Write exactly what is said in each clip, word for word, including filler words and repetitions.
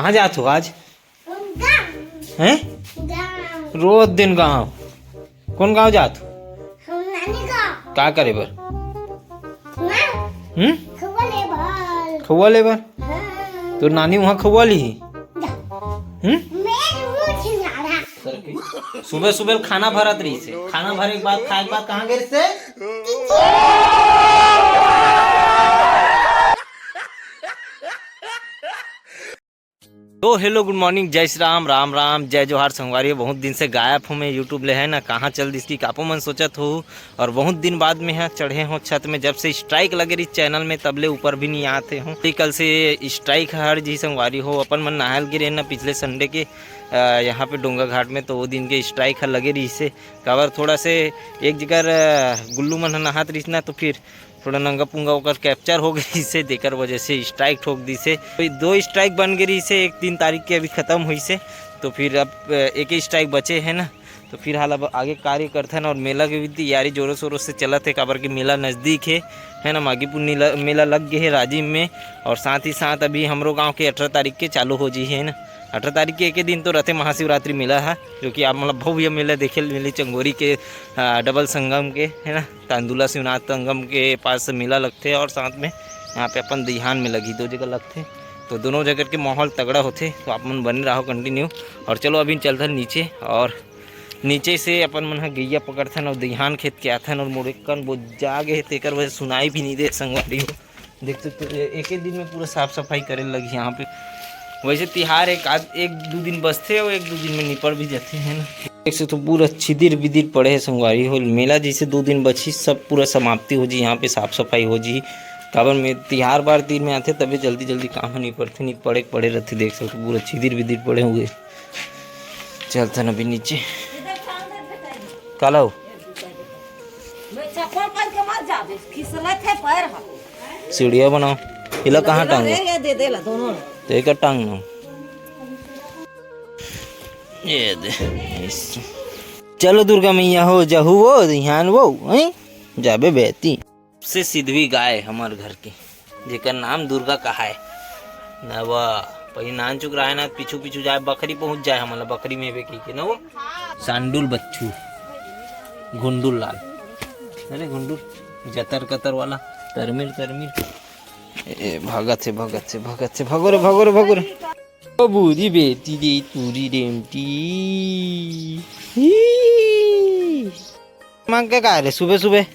कहाँ जात हो आज? गाँव। हैं? गाँव। रोज दिन गाँव। कौन गाँव जात हो? हम नानी गाँव। का करे बर? हाँ। हम्म? खउवा ले बर। खउवा ले बर? हाँ। तोर नानी वहाँ खउवा ली? जा। हम्म? मैं वो खिलाड़ा। सुबह सुबह खाना भरत रहिसे, खाना भरे के बाद, खाए के बाद कहाँ गे रहिसे? तो hello, good morning, जय श्री राम, राम राम, जय जोहार संगवारी। बहुत दिन से गायब हूँ मैं YouTube ले, है ना, कहाँ चल दिस कि कापो मन सोचत हो। और बहुत दिन बाद में यहाँ चढ़े हो छत में, जब से strike लगे रही channel में, तब ले ऊपर भी नहीं आते हो। कल से strike हर जी संगवारी हो, अपन मन नहायल गिरे ना पिछले Sunday के, अ, यहाँ पे डोंगा घाट में, तो वो दिन के strike हर लगे रहिसे। काबर थोड़ा से एक जगह, अ, गुल्लू मन ह नहात रहिस ना, तो फिर थोड़ा नंगा पुंगा ओकर capture हो गइसे, तेकर वजह से strike ठोक दिसे। कोई दो strike बन गे रहिसे, एक तीन तारीख के अभी खत्म होइसे, तो फिर अब, अ, एक ही strike बचे है ना, तो फिलहाल अब आगे कार्य करथन। और मेला के भी तैयारी जोरों शोरों से चलत है, काबर के मेला नजदीक है, है ना। माघी पुन्नी ल-, मेला लग गए है राजिम में, और साथ ही साथ अभी हमरो गांव के अठारह तारीख के चालू हो जी है ना। अठारह तारीख के एके दिन तो रथे महाशिवरात्रि मेला है, जो कि आप मतलब भव्य मेला देखे मिली चंगोरी के, आ, डबल संगम के, है ना, तांदुला शिवनाथ संगम के पास मेला लगथे और साथ में यहाँ पे अपन दइहान में लगी, दो जगह लगथे। तो दोनों जगह के माहौल तगड़ा होथे, तो आप मन बने रहो continue। और चलो अभी चलथन नीचे, और नीचे से अपन मन ह गइया पकड़थन और दइहान खेत के आथन, और मोर एक कन बोजा गे हे, तेकर वजह सुनाई भी नहीं दे संगवारी हो। देख सकते हो, ए-, एक एक दिन में पूरा साफ सफाई करे लगी यहाँ पे। वैसे तिहार एक आध, एक दो दिन बचथे और एक दो दिन में निपट भी जाथे, है ना। देख सकते हो, पूरा छिदिर बिदिर पड़े है संगवारी हो। मेला जैसे दो दिन बची, सब पूरा समाप्ति हो जी, यहाँ पे साफ सफाई हो जी। काबर में तिहार बार तीन में आथे, तभी जल्दी जल्दी काम ह निपटथे, नहीं पड़े के पड़े रहथे। देख सकते हो, पूरा छिदिर बिदिर पड़े हुए। चलथन अभी नीचे। काला हो? मैं चप्पल पहन के मत जाबे, फिसलत है पैर ह। सीढ़िया बनाओ। इला कहाँ टांगो? रे, ये दे दे ला दोनों। तो एक टांग नो। ये दे। इस-, चलो दुर्गा मैया हो, जहू वो, ध्यान वो, हैं? जाबे बेटी। सबसे सिधवी गाय हमर घर के, जेकर नाम दुर्गा कहाय। नवा, पही नान चुक रहा है ना, पीछू पीछू जाए, बकरी पहुंच जाए हमला, बकरी में बे की के नवा। सांडुल बच्चू, गुंडुल लाल, अरे गुंडुल, जतर कतर वाला, तरमिर तरमिर। ए, भगत से, भगत से, भगत से, भगो रे, भगो रे, भगो रे। ओ बूढ़ी बेटी रे, तूरी रेमटी। ही। मांग के का रे सुबह सुबह?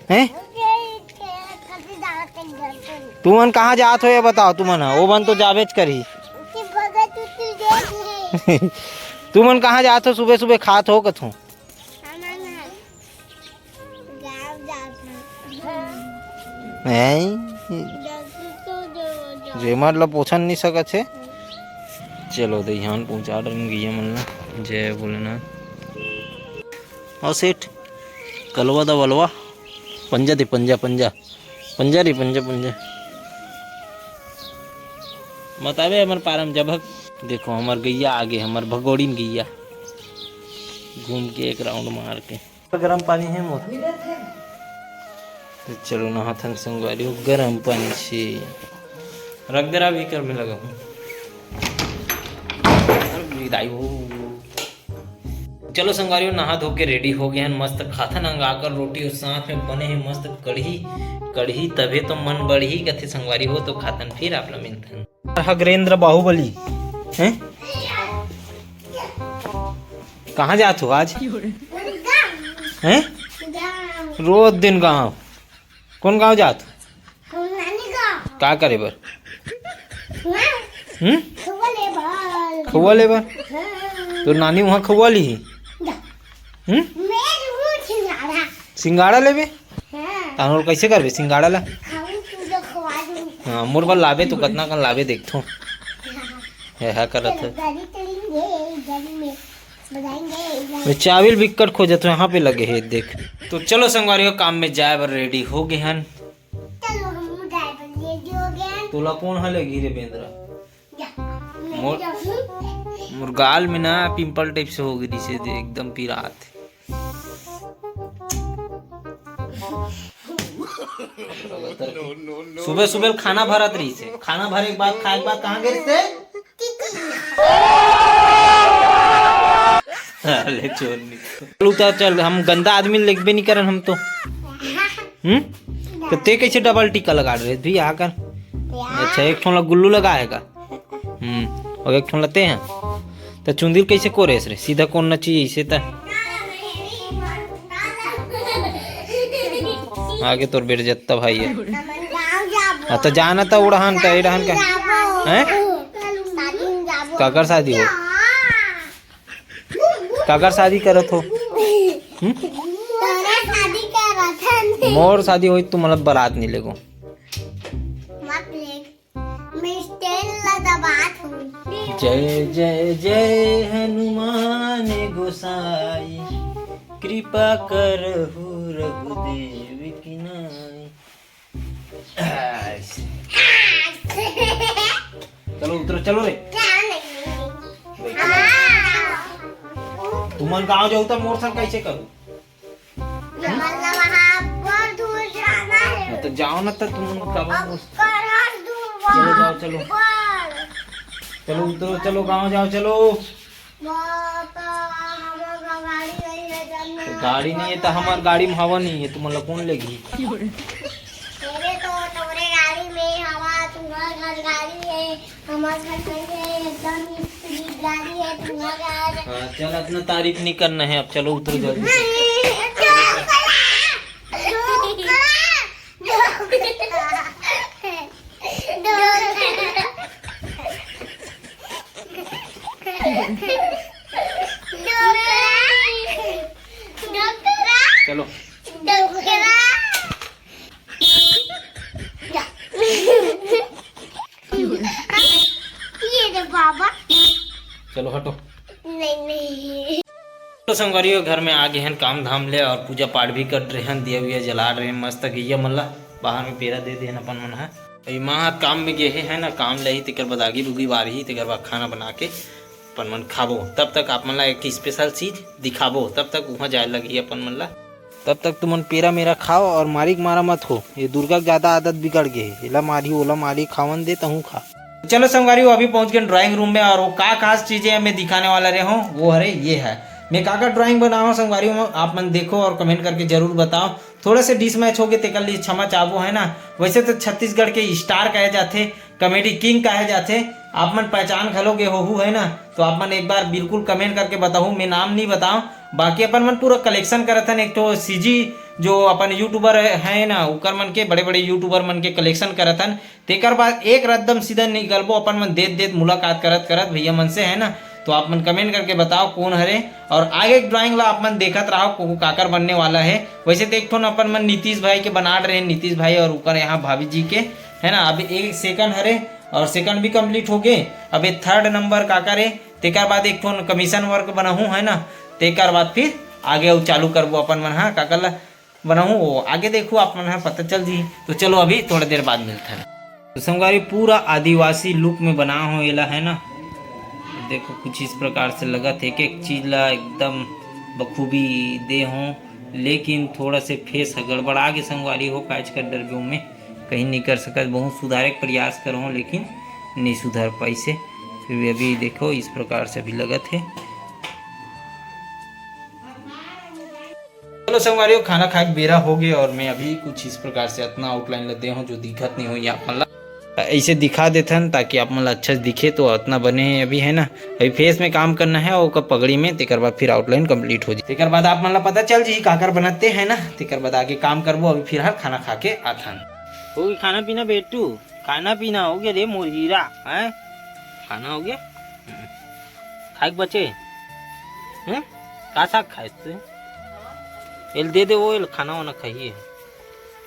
हैं? तुमन कहाँ जात हो, ये बताओ। तुमन ह, वो मन तो जाबेच करही। तुमन कहाँ जात हो सुबह सुबह, खात हो कथो? हैं? रेमर ला पोछन नहीं सकत हे। चलो दइहान पहुंचा डरन गैया मन ला। जय भोलेनाथ। और सेठ, कलवा दा वलवा, पंजा दे, पंजा, पंजा, पंजा रे, पंजा, पंजा। बताबे हमर पारम जब। देखो हमर गैया आगे, हमर भगोड़ीन गैया घूम के एक round मार के। गरम पानी है मोर। तो चलो नहाथन संगवारी हो गरम पानी से। रख दे रहा, अभी कर में लगा हूँ। अरे विदाई हो। चलो संगवारी हो, नहा धो के ready हो गए हैं, मस्त खाथन अंगाकर रोटी और साथ में बने हैं मस्त कढ़ी। कढ़ी तभे तो मन बढ़ही कथे संगवारी हो, तो खाथन फिर आप ला मिलथन। हगरेंद्र बाहुबली, हैं? कहाँ जात हो आज? हैं? रोज दिन गाँव। कौन गाँव जात हो? हम नानी गाँव। का करे बर? हाँ। हम्म? खउवा ले बर। खउवा ले बर? हाँ। तो नानी वहाँ खउवा ली ही? जा। हम्म? मैं वो सिंगाड़ा। सिंगाड़ा लेबे? हाँ। ताहन कैसे करबे सिंगाड़ा ला? खाऊं, तू जो खवा दूं। हाँ, मोर बर लाबे तो कतना कन लाबे देखथो। हाँ। हे हा करत हे। गाड़ी चलेंगे, गाड़ी में बजाएंगे, गाड़ी। मैं चाबिल बिक्कट खोजत हूँ, यहाँ पे लगे है देख। तो चलो संगवारी हो, काम में जाए बर ready हो गए हन। चलो हम जाए बर ready हो गए हन। तोला कौन हले घिरे बेंदरा? जा, मैं मोर, जाऊँ। मोर गाल में ना pimple type से हो गई से दे, एकदम पिरात। सुबह सुबह खाना भरत रहिसे, खाना भरे के बाद, खाए के बाद कहाँ गए रहिसे? अरे चोर नहीं। चल उतर, चल, हम गंदा आदमी लेगबे नहीं करन हम तो। हम्म? तो ते कैसे डबल टीका लगा रहे भी आकर? अच्छा, एक ठोला गुल्लू लगा है का? हम्म, और एक ठोला ते हैं। तो चुंदिल कैसे कोरेस रे? सीधा कोरना चाहिए इसे तो। आगे तोर बेर जत्ता भाई है। हाँ, तो जाना था उड़ान का, इड़ान का। हैं? काकर शादी हो? काकर शादी करत हो? हम्म? तोरे शादी करत हन। मोर शादी होई तो मतलब बारात नहीं लेगो। मत ले। मैं स्टैंड ला दबात हूँ। जय जय जय हनुमान गोसाई, कृपा करहु रघुदेव की नाई। चलो उतरो, चलो रे। तुमन गाँव जाऊ त मोर संग कैसे करू? मतलब वहाँ पर दूर जाना है। तो जाओ ना, तो तुमन कब? चलो जाओ, चलो। चलो उतरो, चलो गाँव जाओ, चलो। बाबा, हमारा गाड़ी नहीं है, जाना। गाड़ी नहीं है तो हमार गाड़ी में हवा नहीं है, तुमन ला कौन लेगी? तेरे तो, तोरे गाड़ी में हवा, तुम्हारा घर गाड़ी है, हमार घर नहीं है, एकदम स्पीड गाड़ी है तुम्हारा। हाँ, चल, इतना तारीफ नहीं करना है अब, चलो उतरो जल्दी से। चलो। ये रे बाबा। चलो हटो। नहीं, नहीं। तो संगवारी हो, घर में आ गए हैं काम धाम ले और पूजा पाठ भी कर रहे हैं, दिया विया जला रहे हैं, मस्त गैया मन ला बाहर में पेरा दे दे हैं अपन मन हा। अभी माँ हाथ काम में गए हैं ना, काम ले ही तेकर बाद आगी बुगी बार ही तेकर बाद खाना बना के अपन मन खाबो। तब तक आप मन ला एक स्पेशल चीज दिखाबो, तब तक वहाँ जाए लगी अपन मन ला। तब तक तुमन पेरा मेरा खाओ और मारी के मारा मत हो। ये दुर्गा के ज्यादा आदत बिगड़ गए है, एला मारी ओला मारी, खावन दे तहूँ खा। चलो संगवारी हो, अभी पहुंच गए ड्राइंग रूम में और वो का खास चीजें मैं दिखाने वाला रहे हूँ वो हरे ये है। मैं का का ड्राइंग बनावा हूँ संगवारी हो, आप मन देखो और कमेंट करके जरूर बताओ। थोड़ा से डिसमैच हो गए तेकर लिए क्षमा चाहबो है ना। वैसे तो छत्तीसगढ़ के स्टार कहे जाथे, कॉमेडी किंग कहे जाथे, आप मन पहचान घलो गे होहू है ना, तो आप मन एक बार बिल्कुल कमेंट करके बताहू, मैं नाम नहीं बताऊँ। बाकी अपन मन पूरा कलेक्शन करत हन, एक ठो सीजी जो अपन यूट्यूबर है ना, उकर मन के, बड़े बड़े यूट्यूबर मन के कलेक्शन करत हन। तेकर बाद एक रद्दम सीधा निकलबो अपन मन देत देत मुलाकात करत करत भैया मन से है ना। तो आप मन कमेंट करके बताओ कौन हरे और आगे एक ड्राइंग ला आप मन देखत रहो को काकर बनने वाला है। वैसे तो एक ठोन अपन मन नीतीश भाई के बना रहे हैं, नीतीश भाई और उकर यहाँ भाभी जी के है ना। अभी एक सेकंड हरे और सेकंड भी कंप्लीट हो गए। अब ये थर्ड नंबर काकर है, तेकर बाद एक ठोन कमीशन वर्क बनाहूँ है ना, तेकर बाद फिर आगे अउ चालू करबो अपन मन। हाँ काकर ला बनाहूँ, वो आगे देखो आप मन ह पता चल जी। तो चलो अभी थोड़ा देर बाद मिलते हैं। तो संगवारी पूरा आदिवासी लुक में बना हो एला है ना, देखो कुछ इस प्रकार से लगत है, एक एक चीज ला एकदम बखूबी दे हो, लेकिन थोड़ा से फेस ह गड़बड़ा गे संगवारी हो, काज कर डर गयो मैं, कहीं नहीं कर सकत, बहुत सुधारे के प्रयास करो लेकिन नहीं सुधर पाइसे। फिर भी अभी देखो इस प्रकार से अभी लगत है। चलो संगवारी हो, खाना खाए के बेरा हो गए और मैं अभी कुछ इस प्रकार से अतना आउटलाइन ला दे हूँ जो दिखत नहीं हो आप मन ला। ऐसे दिखा देथन ताकि आप मन ला अच्छा से दिखे, तो अतना बने हैं अभी है ना। अभी फेस में काम करना है और ओकर पगड़ी में, तेकर बाद फिर आउटलाइन कंप्लीट हो जाए, तेकर बाद आप मन ला पता चल जी काकर बनाते हैं ना, तेकर बाद आगे काम करबो। अभी फिलहाल खाना खा के आथन। हो गई खाना पीना बेटू, खाना पीना हो गया रे मोर हीरा, हैं? खाना हो गया? खाए के बचे? हैं? का साग खाए तू? एल दे दे, वो एल खाना वाना खाइए।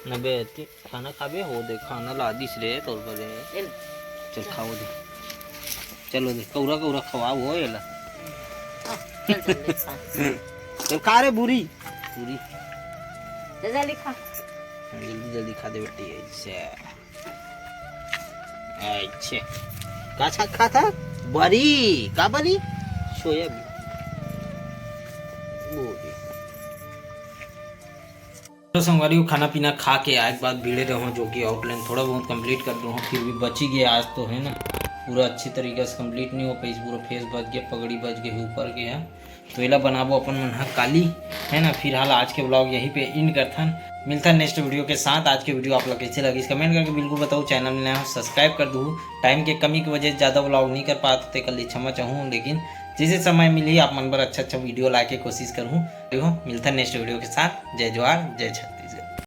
नबे अति खाना खाबे, हो दे, खाना ला दिस रे तोर बरे। एल। चल खाओ दे। चलो दे, कौरा कौरा खवाओ हो एला। हाँ, चल, चल, ले, खा। चल खा रे बूरी। बूरी। जल्दी, जल्दी खा। हाँ, जल्दी, जल्दी खा दे बेटी, ऐसे। अच्छा, का साग खात हा? बरी, का बरी? सोयाबीन। वो भी। तो संगवारी हो, खाना पीना खा के आए के बाद भिड़े रहो, जो कि आउटलाइन थोड़ा बहुत कंप्लीट कर दो, फिर भी बची गया आज तो, है ना। पूरा अच्छी तरीका से complete नहीं हो पाइस, पूरा face बच गया, पगड़ी बच गई ऊपर के ह। तो एला बनाबो अपन मन ह काली, है ना। फिलहाल आज के vlog यहीं पे end करथन, मिलथन next video के साथ। आज के video आप लोग कैसे लगिस comment करके बिल्कुल बताओ, channel में नया हो subscribe कर दू। Time के कमी की वजह से ज़्यादा vlog नहीं कर पात, तेकर लिए क्षमा चाहूँ, लेकिन जैसे समय मिली आप मन बर अच्छा अच्छा video लाए के कोशिश करहूँ। देखो, मिलथन next video के साथ। जय जोहार, जय छत्तीसगढ़।